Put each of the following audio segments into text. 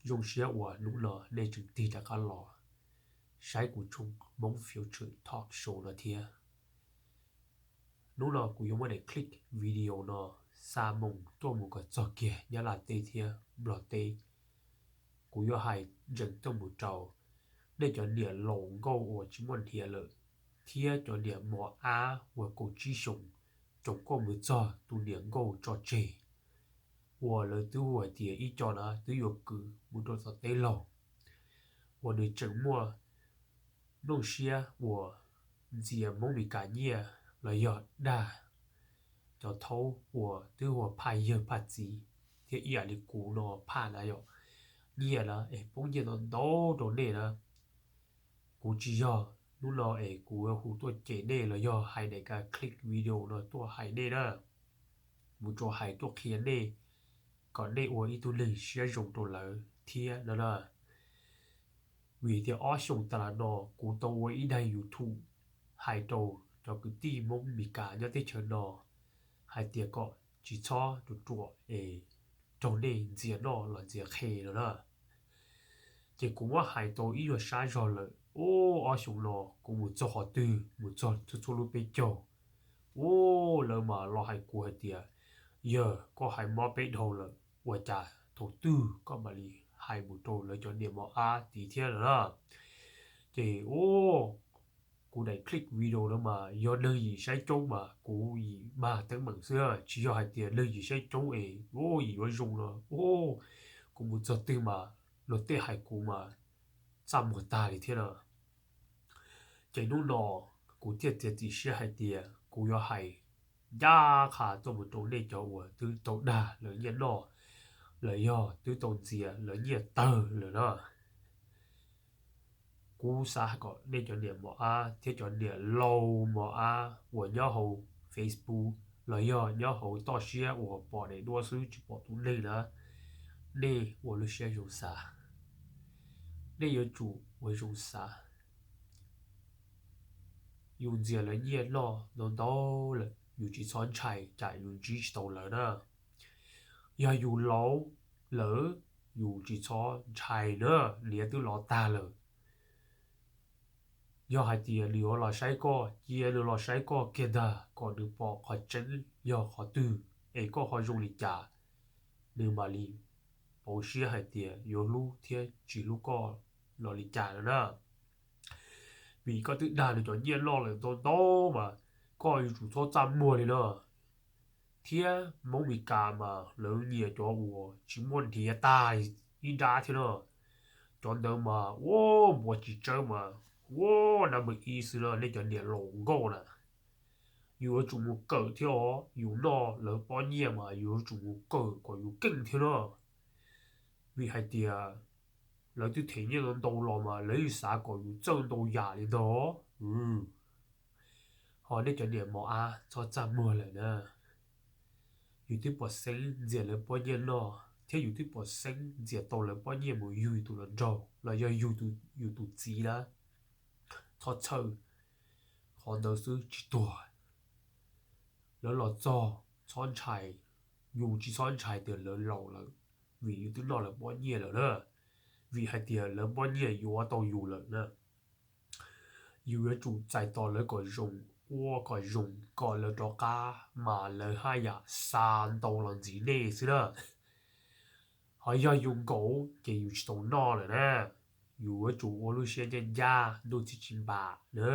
Zoo siab uas hnub no nej tseem tig rov qab los saib kuv tshooj Hmoob Future Talk Show no thiab. Hnub no kuv yuav muab daim click video no xa moo tuaj mus kom txog kiag Nyab Laj teb thiab Nplog teb. Kuv yuav hais ntsees tuaj mus rau nej cov niam laus nkauj uas tsis muaj nrhiav lawm, thiab cov niam mos ab uas kaum tsib xyoos, tsoom kuj mus txog tus niam nkauj tso tseg uas lawv twb hu hais tias ib co na twb yuav kwv mus rau tom teb laug, uas nws tseem muaj nplooj siab uas ntxias Hmoob Mes Kas nyiaj los yog dag cov thaub uas twb hu ua phaj yawg phaj txiv thiab ib yam li kuv no phaj na yom, nyiaj na es poob nyiaj ntau ntau rau nej na. Kuv tsis yog hnub no es kuv hu tuaj cem nej los yog hais daim ka click video no tuaj hais nej na, mus tsuas hais tuaj qhia nej kom nej ua ib tug neeg siab zoo rau lawv thiab no na. Vim tias ob xyoos tas los no kuv tau ua ib daim YouTube hais rau cov kwv tij Hmoob Mes Kas nyob teb chaws no hais tias kom tsis txhob ruam ruam es raug nej ntxias noj los ntxias qhe no na. Ces kuv muab hais tau ib nyuag sab zog lawm, ub, ob xyoos no kuv mus txog qhov twg mus txog txhua txhua lub peb caug, ub, lawv mas los hais kuv hais tias, yawg, koj hais mob peb dhau lawm, ua cas thaum twg koj mam li hais mus rau lawv cov niam mos ab tid thiab no na. Ces ub, kuv daim click video no mas yog neeg yim saib coob mas kuv yim mag teeb meem xwb, tsis yog hais tias neeg yim saib coob es ub yim yuav zoo no, ub, kuv mus txog twg mas luag tej hais kuv mas txaj muag tag li thiab na. Ces hnub no kuv thiaj txiav txim siab hais tias kuv yuav hais ncaj qha tuaj mus rau nej cov uas twb tau dag lawv nyiaj noj, los yog twb tau ntxias lawv nyiaj tawg lawm na. Kuv xav kom nej cov niam mos ab thiab cov niam laus mos ab uas nyob hauv Facebook los yog nyob hauv toj siab uas pom daim duab xwb tsis pom tus neeg na, nej ua lub siab zoo xav. Nej yuav tsum ua zoo xav. Yus ntxias lawv nyiaj noj ntau ntau lawm, yus tsis txhob ntshai tsam yus ntsib tsis tau lawv na. Yog yus laus lawm, yus tsis txhob ntshai na, nws twb los tag lawm. Yog hais tias nws yuav los saib koj, cia nws los saib koj kiag ntag kom nws pom qhov tseeb yog qhov twg, es koj ho zoo li cas, nws mam li pauv siab hais tias yuav hlub thiab tsis hlub koj los li cas no na. Vim koj twb dag nws cov nyiaj noj lawm ntau ntau mas koj yuav tsum txhob txaj muag li no. Thiab Hmoob Mes Kas mas lawv nyiam cov uas tsis muaj nrhiav tag ib nrab thiab no. Cov ntawd mas ua npuas tsis tsawb mas ua nab npawm ib xwb na, nej cov niam laus nkauj na. Yus yuav tsum mus kawm thiab os, yus noj lawv pob nyiaj mas yus yuav tsum mus kawm kom yus keej thiab na. Vim hais tias lawv twb them nyiaj ntau ntau los mas lawv yeej xav kom yus txawj ntau yam li ntag. Ho nej cov niam mos ab txhob txaj muag lawm na. Yus twb pom xeeb ntxias lawv pob nyiaj noj thiab yus twb pom xeeb ntxias tau lawv pob nyiaj mus yug yus tus hluas nraug los yog yug yus tus txiv na. Txhob txhawj, qhov ntawd xwb tsis tuag. Lawv los txog txhob ntshai, yus tsis txhob ntshai tias lawv laus lawm, vim yus twb noj lawv pob nyiaj lawm na. Vim hais tias lawv pob nyiaj yuav tau yus lawm na. Yus yuav tsum txais tos lawv kom zoo, ua kom zoo kom lawv rov qab mas lawv haj yam xa ntau los ntxiv nej xwb na. Ho yog yus nkaus ces yus tsis tau noj lawm na. Yus yuav tsum ua lub siab ncaj ncaj, ntuj txiv tsis npam na.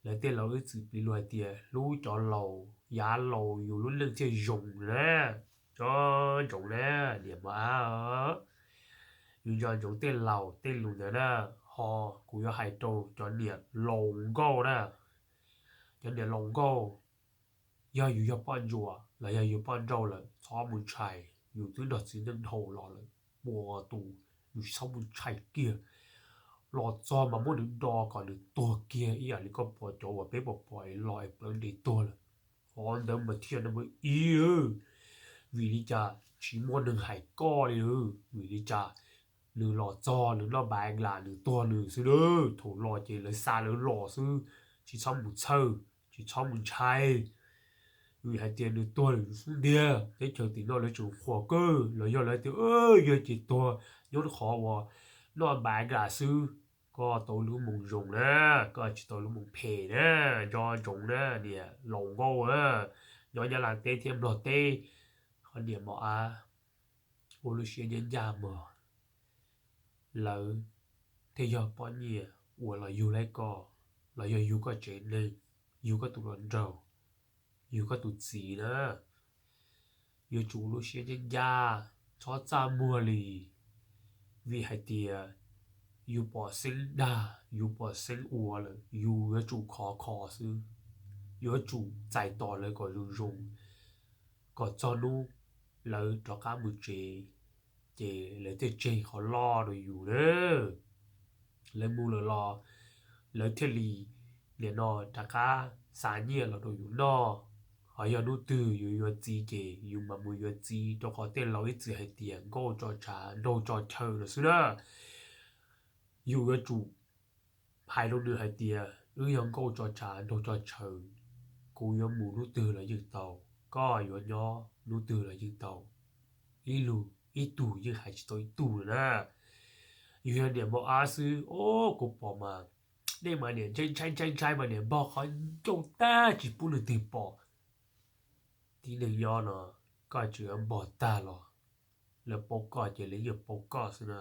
Lawv tej laus ib txwm piv lus hais tias hlub cov laus, yav laus yus lub neej thiaj zoo na. Nco ntsoov na, niam mos ab, yus nco ntsoov tej laus tej lus ntawd na. Ho kuv yuav hais rau cov niam laus nkauj na. Cov niam laus nkauj, yog yus yog poj ntsuam los yog yus poj nrauj lawm txhob mus ntshai, yus twb nrog txiv neej dhau los lawm. Puas tus yus tsis txhob mus ntshai kiag. Los txog mas muab nws do kom nws tuag kiag ib yam li koj pom cov uas peb pom pom es los es plawv nres tuag lawm. Qhov ntawd mas thiaj no mus ib, vim li cas tsis muaj neeg hais koj li, vim li cas nws los txog nws noj npav las nws tuag nws xwb na. Thaum los ces lawv xa lawv los xwb, tsis txhob mus txhawj, tsis txhob mus ntshai. Vim hais tias nws tuag lawm xwb ntiag, teb chaws tim no lawv tseem qhuas kawg los yog lawv tias yog ces tuag nyob qhov uas noj npav kam xwb. Koj tau lub moo zoo na, koj tsis tau lub moo phem na, nco ntsoov na niam laus nkauj na, nyob Nyab Laj teb thiab Nplog teb. Qhov niam mos ab ua lub siab ncaj ncaj mog, lawv thiaj yog poj niam uas los yug laib koj, los yog yug koj tsev neeg, yug koj tus hluas nraug, yug koj tus txiv na. Yuav tsum lub siab ncaj ncaj, txhob txaj muag li, vim hais tias yus pom xeeb dag, yus pom xeeb ua lawm, yus yuav tsum khov kho xwb, yuav tsum txais tos lawv kom zoo zoo, kom txog hnub lawv rov qab mus tsev, ces lawv thiaj tseg qhov loj rau yus na. Lawv mus lawm los lawv thiaj li nim no rov qab xa nyiaj los rau yus noj. Ho yog hnub twg yus yuav txiv ces yus mam mus yuav txiv, rau qhov tej laus ib txwm hais tias nkauj tso tshav nraug tso chaw no xwb na. Yus yuav tsum hais rau nws hais tias wb yog nkauj tso tshav nraug tso chaw, kuv yuav mus hnub twg los yeej tau, koj yuav nyob hnub twg los yeej tau, ib lug ib tug yeej hais tsis tau ib tug lawm na. Yus yog niam mos ab xwb os, kuv pom mas nej mas niam ntshai ntshai ntshai ntshai mas niam npog qhov ncauj tag tsis pub leej twg pom. Tib neeg nyob no, koj tseem yuav npog tag los lawv paub koj ces lawv yeej paub koj xwb na.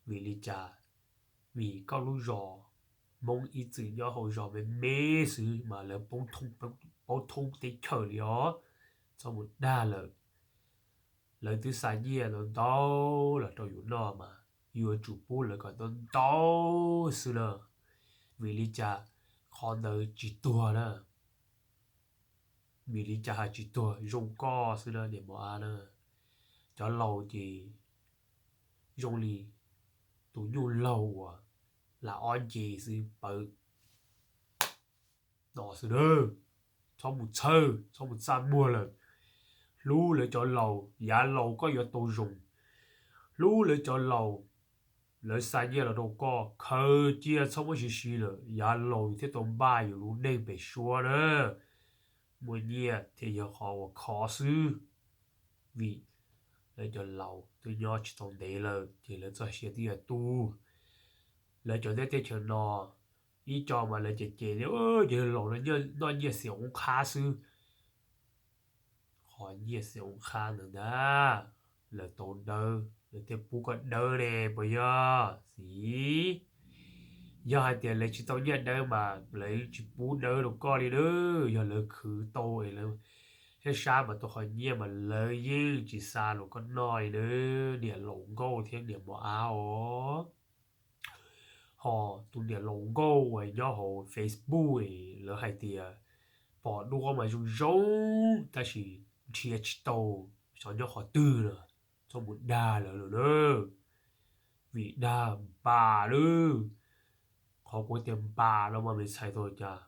Vim li cas? Vim koj lub zos Hmoob ib txwm nyob hauv zos me me xwb mas lawv paub thoob teb chaws li os. Txhob mus dag lawm. Lawv twb xa nyiaj ntau ntau los rau yus noj mas yuav tsum pub lawv kom ntau ntau xwb na. Vim li cas? Qhov ntawd tsis tuag na. Vim li cas hais tsis tuag? Zoo koj xwb na niam mos ab na. Cov laus ces zoo li tus nyuj laug uas lam ob nce xwb pawv no xwb na. Txhob mus txhawj, txhob mus txaj muag lawm. Hlub lawv cov laus, yav laus koj yuav tau zoo. Hlub lawv cov laus, lawv xa nyiaj los rau koj, khaws cia txhob muab siv siv lawm, yav laus thiaj tau npaj yus lub neej pem suab na. Muaj nyiaj thiaj yog qhov uas khov xwb. Vim lawv cov laus twb nyob tsis tau ntev lawm ces lawv txoj sia twb yuav tu. Lawv cov teb teb chaws no, ib co mas lawv cem cem tias cov laus no noj nyiaj xiam oob qhab xwb. Qhov nyiaj xiam oob qhab ntawd ntag, lawv tau dawb lawv thiaj pub koj dawb ne puas yog? Xis, yog hais tias lawv tsis tau nyiaj dawb mas lawv tsis pub dawb rau koj li na. Yog lawv khwv tau es lawv thiab sab mas tau qhov nyiaj mas lawv yeej tsis xa rau koj noj li na, niam laus nkauj thiab niam mos ab os. Ho tus niam laus nkauj uas nyob hauv Facebook es lawv hais tias pom duab mas zoo zoo tab sis nrhiav tsis tau xyov nyob qhov twg na, txhob mus dag lawv lawm na. Vim dag npas lawm. Qhov kuv tias npas no mas me ntxhais tau cas,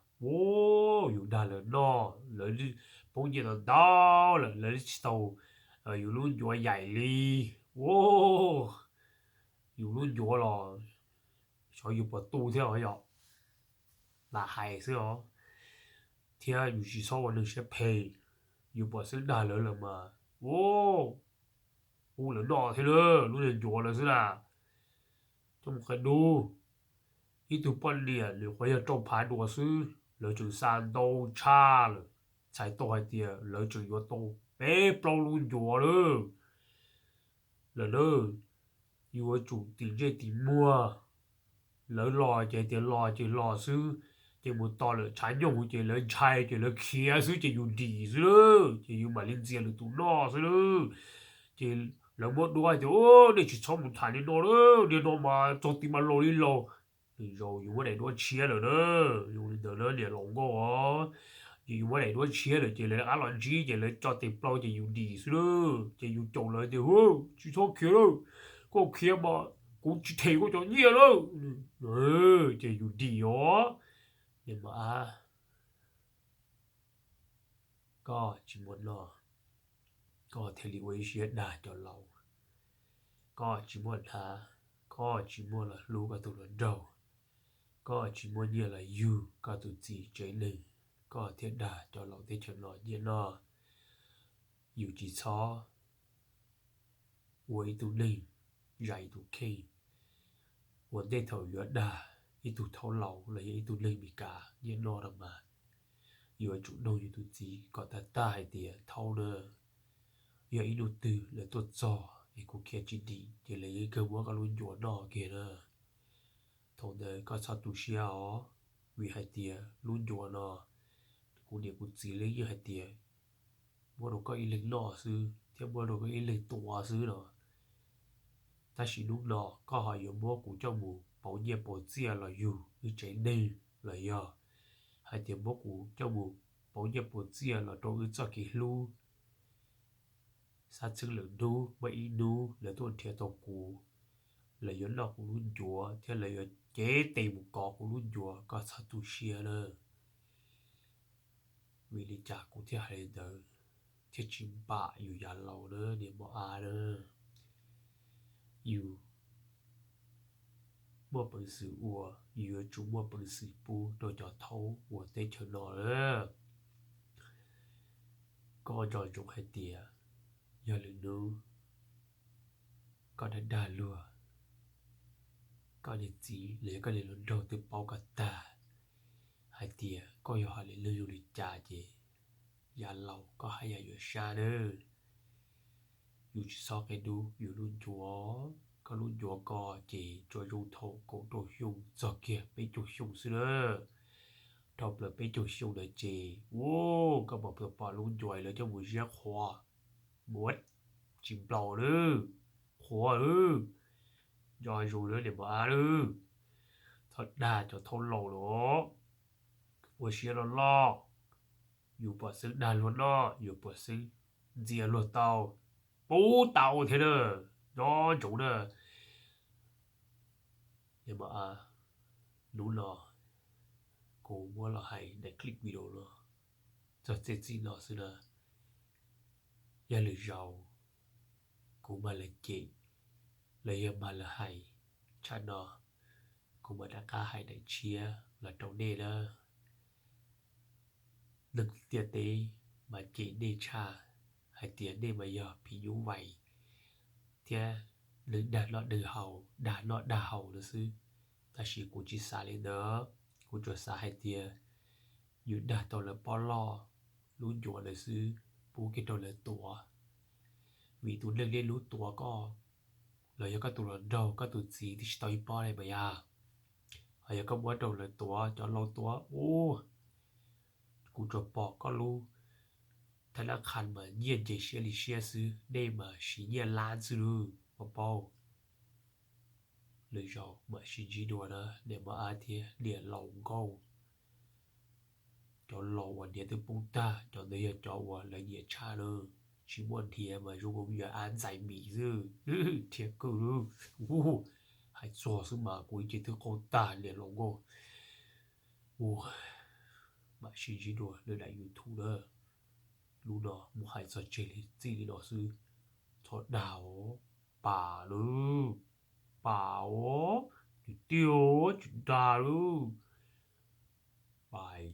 yus dag lawv noj, lawv poob nyiaj ntau ntau lawm, lawv tsis tau yus lub ncuav yaim li. Yus lub ncuav los xyov yus puas tu thiab os, yog lam hais xwb os. Thiab yus tsis txhob ua neeg siab phem, yus pom xeeb dag lawv lawm mas ua pub lawv noj thiab na, lub niag ncuav lawv xwb na. Coj mus qhia dub, ib tug poj niam nws qhuav yog rau phav dua xwb lawv tseem xa ntau tshaj lawm, txhais tau hais tias lawv tseem yuav tau peb plaub lub ncuav lawm. Lawm na, yuav tsum tim ntsej tim muag. Lawv los ces tias los ces los xwb, ces mus tos lawm tshav nyoog ces lawv ntshai ces lawv khiav xwb ces yus dim xwb lawm ces yus mam li ntxias lwm tus noj xwb lawm. Ces lawv muab duab tias nej tsis txhob mus tham li no lawm, niag no mas txog ti mas laus li laus. Nws zaus yus muab daim duab tshiab lawm na, yus li ntawd na niam laus nkauj os. Ces yus muab daim duab tshiab lawm ces lawv rov qab los ntsib ces lawv tso tes plaub ces yus dim xwb lawm ces yus caum lawv tias hu, tsis txhob khiav lawm, koj khiav mas kuv tsis them koj cov nyiaj lawm. Ces yus dim os. Niam mos ab, koj tsis muaj noj, koj thiaj li ua ib siab dag cov laus. Koj tsis muaj hnav, koj tsis muaj los hlub koj tus hluas nraug, koj tsis muaj nyiaj los yug koj tus txiv tsev neeg. koj thiaj dag cov laus teb chaws no nyiaj noj. Yus tsis txhob ua ib tug neeg zais yus tus kheej uas tej thaum yuav dag ib tug thaub laus los yog ib tug neeg Meskas nyiaj noj no mas, yuav tsum nug yus tus txiv kom tag tag hais tias, thaub na, yog ib hnub twg lawv tuaj txog es kuv khiav tsis dim ces lawv yeej kawg muab koj lub ncuav noj kiag na. Thaum ntawd koj txhob tu siab os, vim hais tias lub ncuav no kuv niam kuv txiv lawv yeej hais tias muab rau koj ib leeg noj xwb thiab muab rau koj ib leeg tua xwb no. Tab sis hnub no koj ho yuav muab kuv coj mus pauv nyiaj pauv txiaj los yug wb tsev neeg los yog hais tias muab kuv coj mus pauv nyiaj pauv txiaj los rau wb txoj kev hlub. Xav txheeb lwm hnub muaj ib hnub lawv tuaj nrhiav tau kuv, lawv yuav noj kuv lub ncuav thiab lawv yuav cev tes mus kov kuv lub ncuav, koj txhob tu siab na. Vim li cas kuv thiaj hais li ntawd thiab tsis npam yus yav laus na niam mos av na? Yus muaj peev xwm ua, yus yuav tsum muaj peev xwm pub rau cov thaub uas teb chaws no na. Koj nco ntsoov hais tias yog lwm hnub koj dag dag luag, koj niag txiv los yog koj niag hluas nraug twb paub koj tag hais tias koj yog hais li luag zoo li cas ces yav laus koj haj yam yuav sab nawb. Yus tsis txhob qia dub yus lub ncuav, koj lub ncuav ko ces tsuas zoo thaum kaum rau xyoo txog kiag peb caug xyoo xwb na. Dhau plaws peb caug xyoo ntawd ces, ua, koj mam pom lub ncuav lawv coj mus ziab qhuav, muab tsis nplaum lawm, qhuav lawm. Nco zoo na niam mos av lawm, txhob dag cov thaub laus lawm. Ua siab loj loj, yus pom xeeb dag luag noj, yus pom xeeb ntxias luag tau, pub tau thiab na. Nco ntsoov na. Niam mos av, hnub no kuv muab los hais daim clip video no txog txij txij no xwb na. Yog lwm zaus kuv mam li cem los yog mam li hais tshaj no, kuv mam rov qab hais daim tshiab los rau nej na. Neeg ntiaj teb mas cem nej tshaj, hais tias nej mas yog phim nyuj vais thiab neeg dag noj dag haus, dag noj dag haus no xwb. Tab sis kuv tsis xav li ntawd, kuv tsuas xav hais tias yus dag tau lawv pob loj lub ncuav ntawd xwb, pub kiag rau lawv tuav. Vim tus neeg liab lub tuav koj los yog koj tus hluas nraug koj tus txiv twb tsis tau ib pob li mas yog. Ho yog koj muab rau lawv tuav, cov laus tuav, ua, kuv tsuas pom koj lub thab nab qha mas nyiaj nce siab li siab xwb, nej mas siv nyiaj lab xwb lauj, paub paub. Lwm zaus mam sib ntsib dua na niam mos av thiab niam laus nkauj. Cov laus uas hniav twb poob tag, cov ntawd yog cov uas lawv nyiam tshaj na. Tsis muaj hniav mas zoo nkaus yog av ntxais mis xwb, rhiab kawg lawm. Hais txog xwb mas kuv ib ce twb qaug tag niam laus nkauj. Ua, mam sib ntsib dua lwm daim YouTube na. Lub no mus hais txog tseg li txij li no xwb. Txhob dag os, pam lawm, pam os, tiag tiag tsis dag lawm. Bye.